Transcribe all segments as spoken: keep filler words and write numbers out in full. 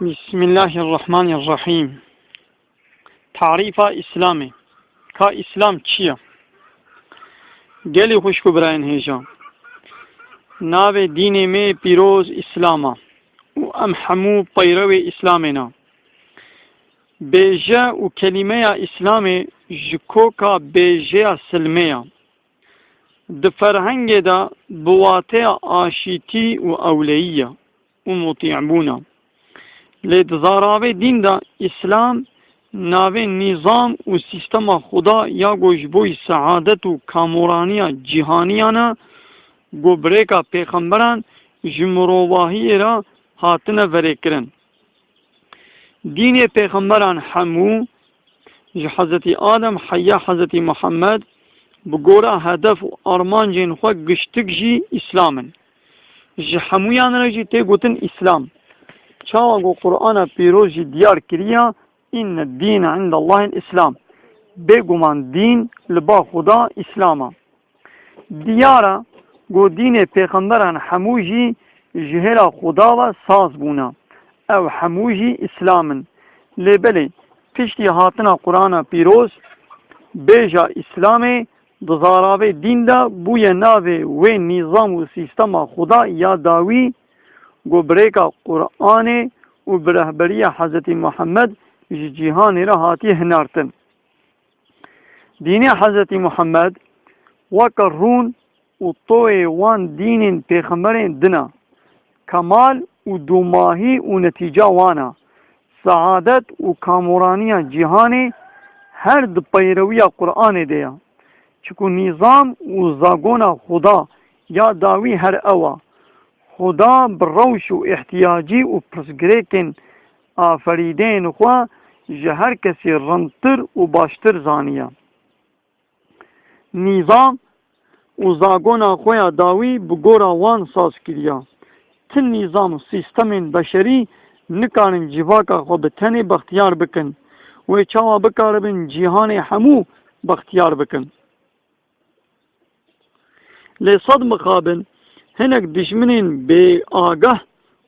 Bismillahirrahmanirrahîm. Tarîfa Îslamê. Ka Îslam çi ye? Gelî xwişk û birayên hêja. Navê dînê me pîroz Îslam e û em hemû peyrewê Îslamê ne. Bêje û kelîmeya Îslamê ji koka bêjeya silmê ye. Di ferhengê de bi wateya aşîtî û ewleyî ye û mutî'bûn e. Lê di zaravê dîn de Îslam navê nîzam û sîstema Xuda ya ku ji bo seadet û kamoraniya cîhaniyan e, ku bi rêka pêxemberan ji mirovahiyê re hatine verêkirin. Dînê pêxemberan hemû, ji Hezretî Adem heya Hezretî Muhammed, bi gora hedef û armancên xwe giştik jî Îslam in. Ji hemûyan re jî tê gotin Îslam. Çawa ku Qur'ana Pîroz jî diyar kiriya, "Inne dîne indallahil Îslam." Bêguman dîn li ba Xuda Îslam e. Diyar e ku dînê pêxemberan hemû jî ji hêla Xuda ve saz bûne. Ew hemû jî Îslam in. Lê belê, piştî hatina Qur'ana Pîroz, bêja Îslamê di zaravê dîn de bûye navê wê nîzam û sîstema Xuda ya dawî, ku bi rêka Qur'anê û bi rehberiya Hezretî Muhammed ji cîhanê re hatiye hinartin. Dînê Hezretî Muhammed weke rûn û toyê wan dînên pêxemberên din e. Kemal û dûmahî û netîca wan e. Seadet û kamoraniya cîhanê her di peyrewiya Qur'anê de ye. Çiku nîzam û zagona Xuda ya dawî her ew e. Xuda bi rewş û îhtiyacî û pirsgirêkên aferîdeyên xwe ji her kesî rindtir û baştir zaniye. Nîzam û zagona xwe ya dawî bi gora wan saz kiriya. Ti nîzam û sîstemên beşerî nikarin civaka xwe bi tenê bextiyar bikin. Wê çawa bikaribin cîhanê hemû bextiyar bikin? Lê sed mixabin hinek dijminên bêagah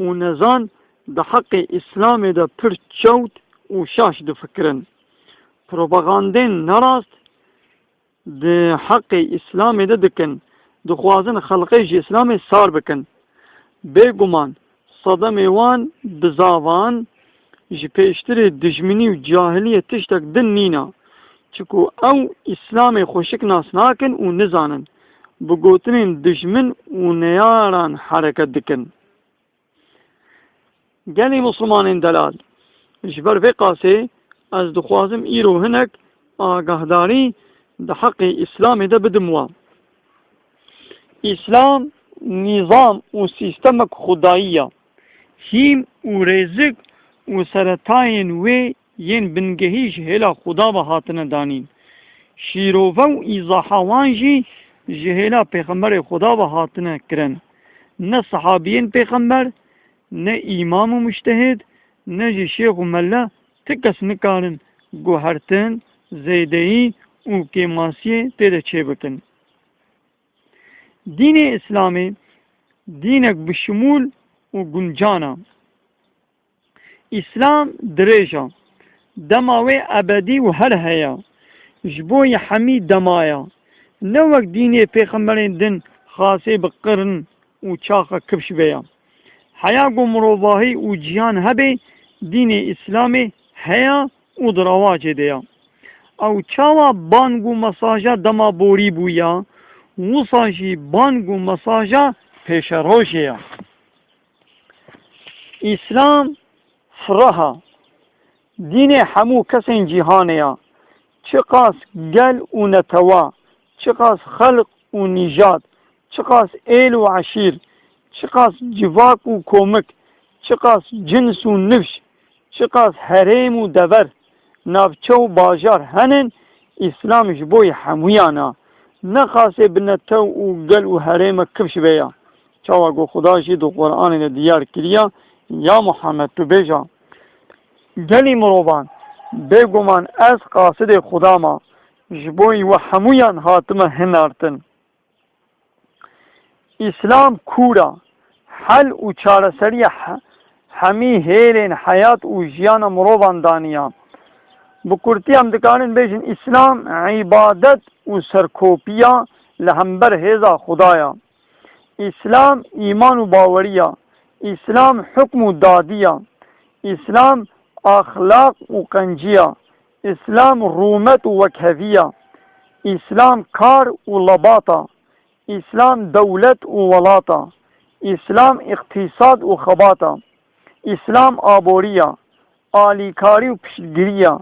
û nezan di heqê Îslamê de pir çewt û şaş difikirin. Propagandên nerast di heqê Îslamê de dikin, dixwazin xelqê ji Îslamê sar bikin. Bêguman sedemê wan bizavan ji pêştirê dijminî û cahiliyê tiştek din nîne. Çiku ew Îslamê xweşik nas nakin û nizanin, bi gotinên dijmin û neyaran hereket dikin. Gelî Mislimanên delal, ji ber vê qasê ez dixwazim îro hinek agahdarî di heqê Îslamê de bidim wan. Îslam nîzam û sîstemek xwedayî ye. Hîm û rêzik û seretayên wê yên bingehî ji hêla Xuda ve hatine danîn. Şîrove û îzaha wan jî ji hêla Pêxemberê Xuda ve hatine kirin. Ne sehabiyên Pêxember, ne îmam û mujtehid, ne jî şêx û mele ti kes nikarin guhertin, zêdeyî û kêmasiyê tê de çêbikin. Dînê Îslamê dînek bi şimûl û guncan e. Îslam dirêj e. Dema wê ebedî û her heye. Ji bo yê hemî dema ye. Ne wek dînê pêxemberên din xasê bi qirn û çaxa kifş be ye. Heya ku mirovahî û cîhan hebe, dînê Îslamê heye û di rewacê de ye. Ew çawa bang û mesaja dema borî bûye, wisa jî bang û mesaja pêşerojê ye. Îslam fireh e. Dînê hemû kesên cîhanê ye. Çiqas gel û netewa, çiqas xelq û nîjad, çiqas êl û eşîr, çiqas civak û komik, çiqas cins û nifş, çiqas herêm û dever, navçe û bajar henin, Îslam ji bo yê hemûyan e. Ne xasê bi netew û gel û herême kifş be ye. Çawa ku Xuda jî di Qur'anê de diyar kiriya, ya Muhammed, tu bêja, gelî mirovan, bêguman ez qasidê Xuda me, ji bo we hemûyan hatime hinartin. Îslam kûr e, hel û çareseriya he-, hemî hêlên heyat û jiyana mirovan daniya. Bi kurtî em dikarin bêjin, Îslam îbadet û serkopiya li hember hêza Xuda ya. Îslam îman û baweriya. Îslam hukm û dadiya. Îslam axlaq û qenciya. Îslam rûmet û wekheviya. Îslam kar û lebata. Îslam dewlet û welata. Îslam îqtîsad û xebata. Îslam aboriya, alîkarî û piştgiriya.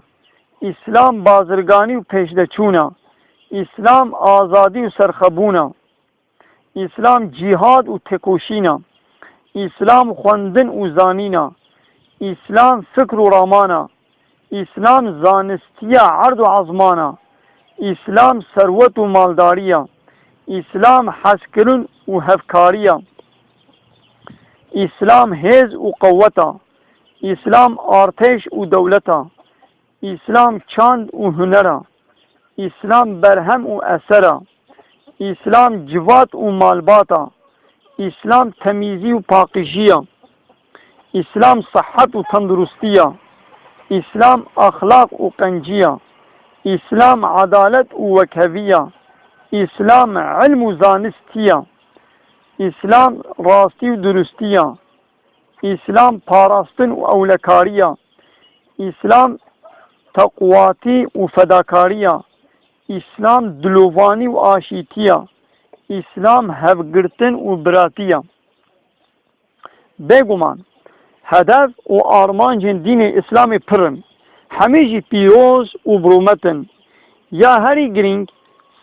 Îslam bazirganî û pêşdeçûna. Îslam azadî û serxebûna. Îslam cîhad û têkoşîna. Îslam xwendin û zanîna. Îslam fikr û ramana. Îslam zanistiya erd û ezmana. Îslam serwet û maldariya. Îslam hezkirin û hevkariya. Îslam hêz û qeweta. Îslam artêş û dewleta. Îslam çand û hunera. Îslam berhem û esera. Îslam civat û malbata. Îslam temîzî û paqijî ya. Îslam sihet û tendirustiya. Îslam axlaq û qenciya. Îslam edalet û wekheviya. Îslam ilm û zanistiya. Îslam rastî û durustiya. Îslam parastin û ewlekariya. Îslam teqwatî û fedakariya. Îslam dilovanî û aşîtiya. Îslam hevgirtin û biratiya. Bêguman, hedef û armancên dînê Îslamê pir in. Hemî jî pîroz û birûmet in. Ya herî girîng,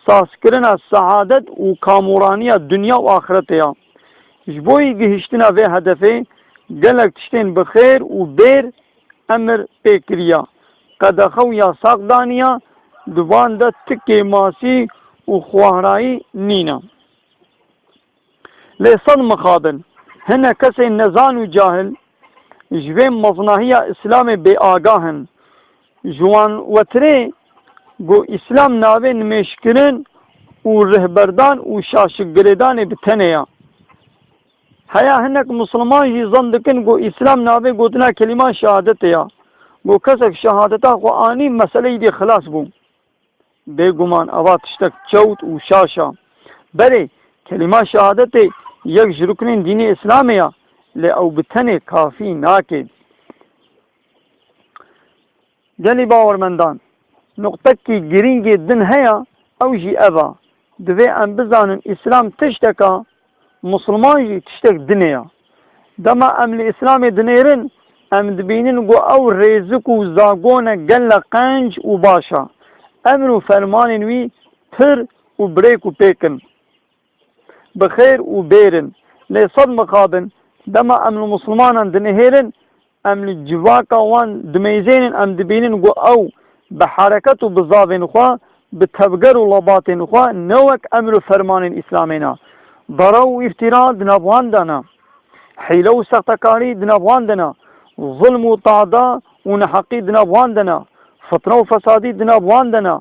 sazkirina seadet û kamoraniya dinya û axretê ya. Ji bo yî gihiştina vê hedefê, gelek tiştên bi xêr û bêr emir pê kiriya. Qedexe û yasaq daniya, di van de ti kêmasî û xwahrayî nîne. Lê sed mixabin, hinek kesên nezan û cahil ji vê meznahiya Îslamê bêagah in. Ji wan wetirê ku Îslam navê nimêjkirin û rihberdan û şaşikgirêdanê bi tenê ya. Heya hinek Misliman jî zan dikin ku Îslam navê gotina kelîma şehadetê ya. Ku kesek şehadeta xwe anî, meseleyî dê xilas bû. Bêguman eva tiştek çewt û şaş e. Belê, kelîma şehadetê yek ji ruknên dînê Îslamê ye, lê ew bi tenê kafî nake. Gelî bawermendan, nuqtekî girîngê din heye, ew jî ev e. Divê em bizanin Îslam tiştek e, Musulman jî tiştek dinê ye. Dema em li Îslamê dinêrin, em dibînin ku ew rêzik û zagon e, gelek qenc û baş e. Emr û fermanên wî pir û birêk û pêk in. Bi xêr û bêr in. Lê sed mixabin, dema em li Musulmanan dinihêrin, em li civaka wan dimeyzênin, em dibînin ku ew bi hereket û bizavên xwe, bi tevger û lebatên xwe, ne wek emr û fermanên Îslamê ne. Dara û îftîra di nav wan de ne. Hîle û sextekarî di nav wan de ne. Zulm û tada û neheqî di nav wan de ne. Fitne û fesadî di nav wan de ne.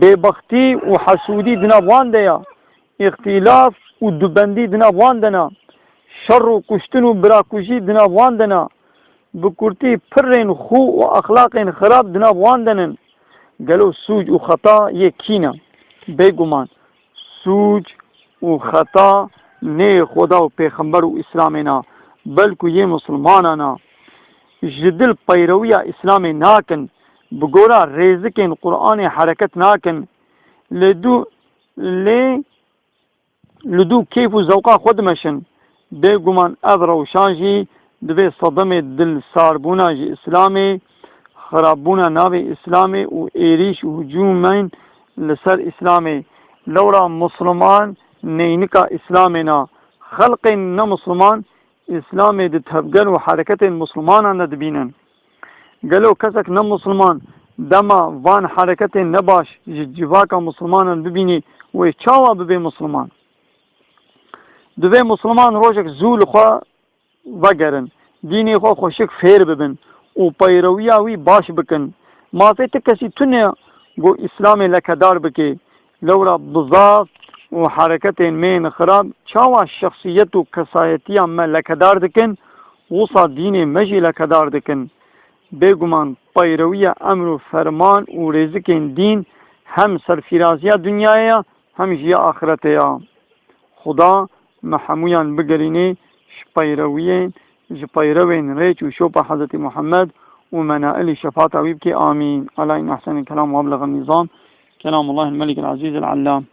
Bêbextî û hesûdî di nav wan de ye. Îxtîlaf û dubendî di nav wan de ne. Şer û kuştin û birakujî di nav wan de ne. Bi kurtî, pirrên xû û exlaqên xirab di nav wan de nin. Gelo sûc û xeta yê kî ne? Bêguman, sûc û xeta nê Xuda û Pêxember û Îslamê ne, belku yê Musulmanan e. Ji dil peyrewiya Îslamê nakin, bi gora rêzikên Qur'anê hereket nakin. Lê dû, lê li dû kêf û zewqa xwe dimeşin. Bêguman ev rewşan jî divê sedemê dilsarbûna ji Îslamê, xirabûna navê Îslamê û êrîş û hicûmên li ser Îslamê. Lewra Musulman neynika Îslamê ne. Xelqên ne Musulman Îslamê di tevger û hereketên Musulmanan de dibînin. Gelo kesek ne Musulman dema van hereketên nebaş ji civaka Musulmanan bibînî, wê çawa bibe Musulman? Divê Musulman rojek zû li xwe vegerin, dînê xwe xweşik fêr bibin û peyrewiya wî baş bikin. Mafê ti kesî tune ye ku Îslamê lekedar bike. Lewra bizav û hereketên me yên xirab çawa şexsiyet û kesayetiya me lekedar dikin Wisa dînê me jî lekedar dikin. Bêguman peyrewiya emr û ferman û rêzikên dîn hem serfîraziya dinyayê ya, hem jî ya axretê ya. Xuda me hemûyan bigerînê ji peyrewiyên, ji peyrewên rêç û şopa Hezretî Muhammed û menailî şefaata wî bikê. Amîn. Ela in ehsenel kelam ve eblegan nizam. Kelamullahil melikil azîzil allam.